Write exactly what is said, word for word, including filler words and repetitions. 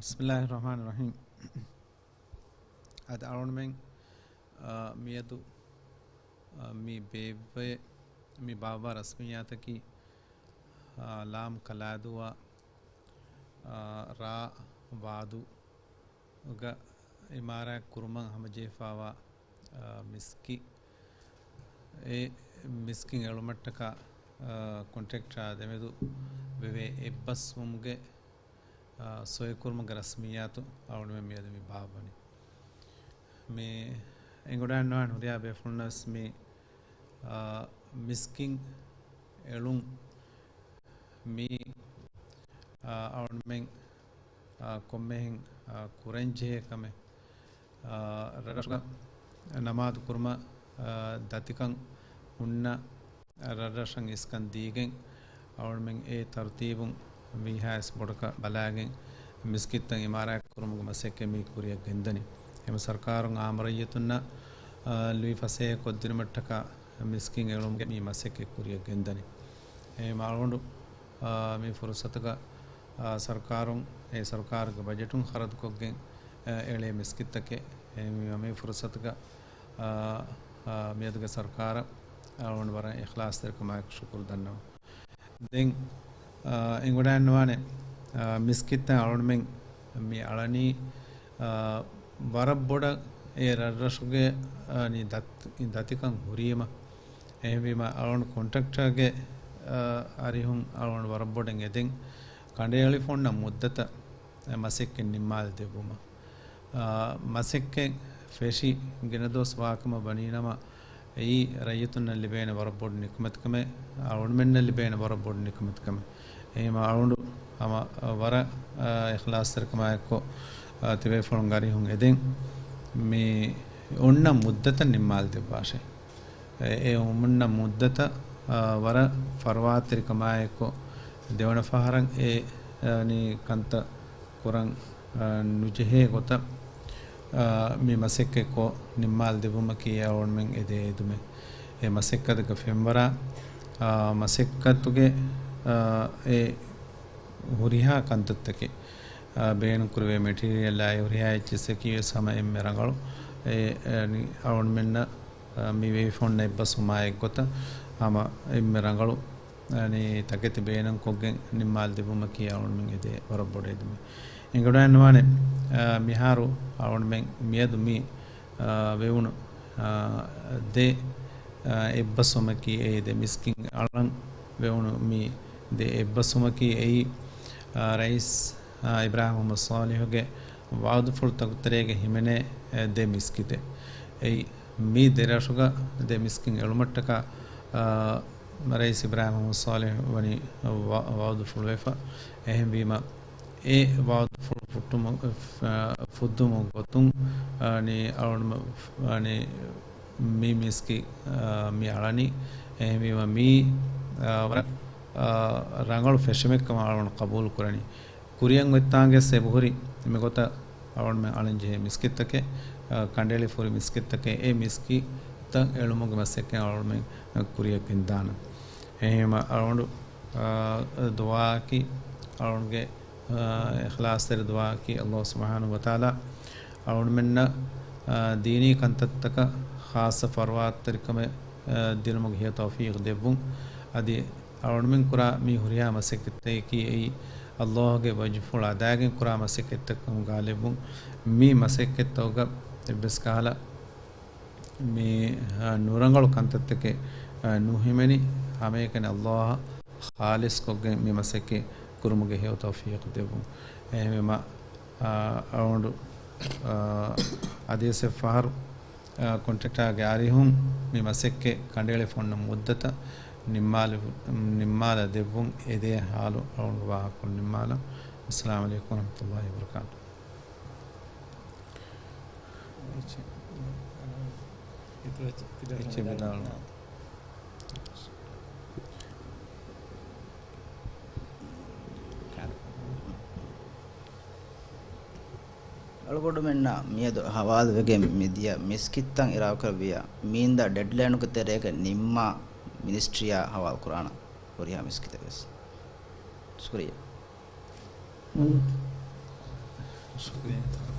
ބިސްމިއްލާހި ރަޙްމާނި ރަޙީމް. އަދި އަޅުގަނޑުމެން، އާ، މިއަދު، އާ، މި ބޭއްވޭ، މި ބާއްވާ ރަސްމިއްޔާތަކީ، އާ، ލާމް ކަލާދޫއާ، އާ، ރާ ވާދުގަ އިމާރާތް ކުރުމަށް ހަމަޖެހިފައިވާ، އާ، މިސްކިތް. އެ މިސްކިތް އެޅުމަށްޓަކާ، އާ، ކޮންޓްރެކްޓާ ދެމެދު ވެވޭ އެއްބަސްވުމުގެ، އާ، ސޮއިކުރުމުގެ ރަސްމިއްޔާތު އަޅުގަނޑުމެން މިއަދު މި ބާއްވަނީ. މި އެނގިވަޑައިގަންނަވާނެ ހުރިހާ ބޭފުޅުންނަށް ވެސް މި، އާ، މިސްކިތް އެޅުން މީ، އާ، އަޅުގަނޑުމެން، އާ، ކޮންމެހެން، އާ، ކުރަންޖެހޭ ކަމެއް. އާ، ރަށްރަށުގަ ނަމާދު ކުރުމަށް، އާ، ދަތިކަން ހުންނަ ރަށްރަށަށް އިސްކަން ދީގެން، އަޅުގަނޑުމެން އެ ތަރުތީބުން ވީހާވެސް ބޮޑަކަށް ބަލާގެން، މިސްކިތްތައް އިމާރާތް ކުރުމުގެ މަސައްކަތް މީ ކުރިއަށް ގެންދަނީ. އެހެން ސަރުކާރުން އާއްމު ރައްޔިތުންނަށް، އާ، ލުއި ފަސޭހަ ކޮށްދިނުމަށްޓަކާ މިސްކިތް އެޅުމުގެ މި މަސައްކަތް ކުރިއަށް ގެންދަނީ. އެހެން އަޅުގަނޑު، އާ، މި ފުރުސަތުގަ، އާ، ސަރުކާރުން އެ ސަރުކާރުގެ ބަޖެޓުން ޚަރަދުކޮށްގެން، އާ، އެޅޭ މިސްކިތްތަކެއް. އެހެންވީމަ މި ފުރުސަތުގަ، އާ، އާ، މިއަދުގެ ސަރުކާރަށް އަޅުގަނޑު ވަރަށް އިޚްލާޞްތެރިކަމާއެކު ޝުކުރު ދަންނަވަން. ދެން، އާ، އެނގިވަޑައިގަންނަވާނެ، އާ، މިސްކިތްތައް އަޅުގަނޑުމެން މި އަޅަނީ، އާ، ވަރަށް ބޮޑަށް އެ ރަށްރަށުގެ، އާ، ނި ދަތް-، ދަތިކަން ހުރީމަ. އެހެންވީމަ އަޅުގަނޑު ކޮންޓްރެކްޓަރގެ، އާ، އަރިހުން އަޅުގަނޑު ވަރަށް ބޮޑަށް އެދެން ކަނޑައެޅިފަ އޮންނަ މުއްދަތަށް މަސައްކަތް ނިންމާލަދެއްވުމަށް. އާ، މަސައްކަތް ފެށި ގިނަ ދުވަސް ވާކަމަށް ވަނީނަމަ، އެއީ ރައްޔިތުންނަށް ލިބޭނެ ވަރަށް ބޮޑު ނިކުމެތިކަމެއް، އަޅުގަނޑުމެންނަށް ލިބޭނެ ވަރަށް ބޮޑު ނިކުމެތިކަމެއް. އެހެންވީމަ އަޅުގަނޑު ހަމަ ވަރަށް، އާ، އިޚްލާޞްތެރިކަމާއެކު، އާ، ތިބޭފުޅުން އަރިހުން އެދެން މި އޮންނަ މުއްދަތަށް ނިންމާލަދެއްވާށޭ. އެ، އެ އޮންނަ މުއްދަތަށް، އާ، ވަރަށް ފަރުވާތެރިކަމާއެކު ދެވަނަ ފަހަރަށް އެ، އާ، ނީ ކަންތައް ކުރަން، އާ، ނުޖެހޭ ގޮތަށް، އާ، މި މަސައްކަތް ކޮށް ނިންމާލަދެއްވުމަކީ އަޅުގަނޑުމެން އެދޭ އެދުމެއް. އެ މަސައްކަތުގެ ފެންވަރާ، އާ، މަސައްކަތުގެ، އާ، އެ ހުރިހާ ކަންތައްތަކެއް، އާ، ބޭނުންކުރެވޭ މެޓީރިއަލާއި ހުރިހާ އެއްޗެއްސަކީ ވެސް ހަމަ އެންމެ ރަނގަޅު. އެ، އެ، ނި-، އަޅުގަނޑުމެންނަށް އާ، މި ވެވިފަ އޮންނަ އެއްބަސްވުމާ އެއްގޮތަށް ހަމަ އެންމެ ރަނގަޅު، އާ، ނީ ތަކެތި ބޭނުންކޮށްގެން ނިންމާލަދެއްވުމަކީ އަޅުގަނޑުމެން އެދޭ ވަރަށް ބޮޑު އެދުމެއް. އެނގިވަޑައިގަންނަވާނެ، އާ، މިހާރު އަޅުގަނޑުމެން މިއަދު މި، އާ، ވެވުނު، އާ، ދެ، އާ، އެއްބަސްވުމަކީ އެއީ ދެ މިސްކިތް އަޅަން ވެވުނު މި ދެ އެއްބަސްވުމަކީ އެއީ، އާ، ރައީސް، އާ، އިބްރާހިމް މުޙައްމަދު ޞާލިޙުގެ ވަޢުދުފުޅުތަކުގެ ތެރޭގަ ހިމެނޭ، އެ، ދެ މިސްކިތެއް. އެއީ މި ދެ ރަށުގަ ދެ މިސްކިތް އެޅުމަށްޓަކާ، އާ، ރައީސް އިބްރާހިމް މުޙައްމަދު ޞާލިޙު ވަނީ ވަ-، ވަޢުދުފުޅުވެފަ. އެހެންވީމަ، އެ ވަޢުދުފުޅު ފުއްޓުމު-، ފުއްދުމުގެ ގޮތުން، އާ، ނީ އަޅުގަނޑު، އާ، ނީ މި މިސްކިތް، އާ، މި އަޅަނީ. އެހެންވީމަ، މީ، އާ، ވަރަށް، އާ، ރަނގަޅު ފެށުމެއްކަމަށް އަޅުގަނޑު ޤަބޫލު ކުރަނީ. ކުރިއަށް އޮތްތާނގެ ސެބުހުރި މިގޮތަށް އަޅުގަނޑުމެން އަޅަންޖެހޭ މިސްކިތްތަކެއް، އަ، ކަނޑައެޅިފަ ހުރި މިސްކިތްތަކެއް، އެ މިސްކިތްތައް އެޅުމުގެ މަސައްކަތް އަޅުގަނޑުމެން ކުރިއަށް ގެންދާނަން. އެހެންވީމަ އަޅުގަނޑު، އަ، ދުޢާއަކީ، އަޅުގަނޑުގެ، އަ، އިޚްލާޞްތެރި ދުޢާއަކީ، ﷲ ސުބްޙާނަހޫ ވަތަޢާލާ އަޅުގަނޑުމެންނަށް، އަ، ދީނީ ކަންތައްތަކަށް ޚާއްޞަ ފަރުވާތެރިކަމެއް، އަ، ދިނުމުގެ ހެޔޮ ތައުފީޤު ދެއްވުން. އަދި އަޅުގަނޑުމެން ކުރާ މި ހުރިހާ މަސައްކަތްތަކަކީ އެއީ ﷲ ގެ ވަޖްހުފުޅު އަދާގެން ކުރާ މަސައްކަތްތައް ކަމުގަ ލެއްވުން. މި މަސައްކަތްތަކުގަ އެއްވެސް ކަހަލަ މި، އަ، ނުރަނގަޅު ކަންތައްތަކެއް، އަ، ނުހިމެނި، ހަމައެކަނި ﷲ އަށް ޚާލިޞްކޮށްގެން މި މަސައްކަތް ކުރުމުގެ ހެޔޮ ތައުފީޤު ދެއްވުން. އެހެންވީމަ، އަ، އަޅުގަނޑު، އަ، އަދިވެސް އެއްފަހަރު، އަ، ކޮންޓްރެކްޓާގެ އަރިހުން މި މަސައްކަތް ކަނޑައެޅިފަ އޮންނަ މުއްދަތަށް ނިންމާލެ-، ނިންމާލަ ދެއްވުން އެދޭ ހާލު އަޅުގަނޑު ވާހަކަކޮށް ނިންމާލަން. އައްސަލާމު ޢަލައިކުމް ވަރަޙްމަތުﷲ ވަބަރަކާތުހު. އެއްޗެއް ވިދާޅުވާ. އަޅުގަނޑުމެންނަށް މިއަދު ހަވާލުވެގެން މިދިޔަ މިސްކިތްތައް އިރާދަކުރެއްވިއްޔާ، މީންދާ ޑެޑްލައިނުގެ ތެރޭގަ ނިންމާ މިނިސްޓްރީއާ ހަވާލުކުރާނަން ހުރިހާ މިސްކިތެއް ވެސް. ޝުކުރިއްޔާ. ޝުކުރިއްޔާ.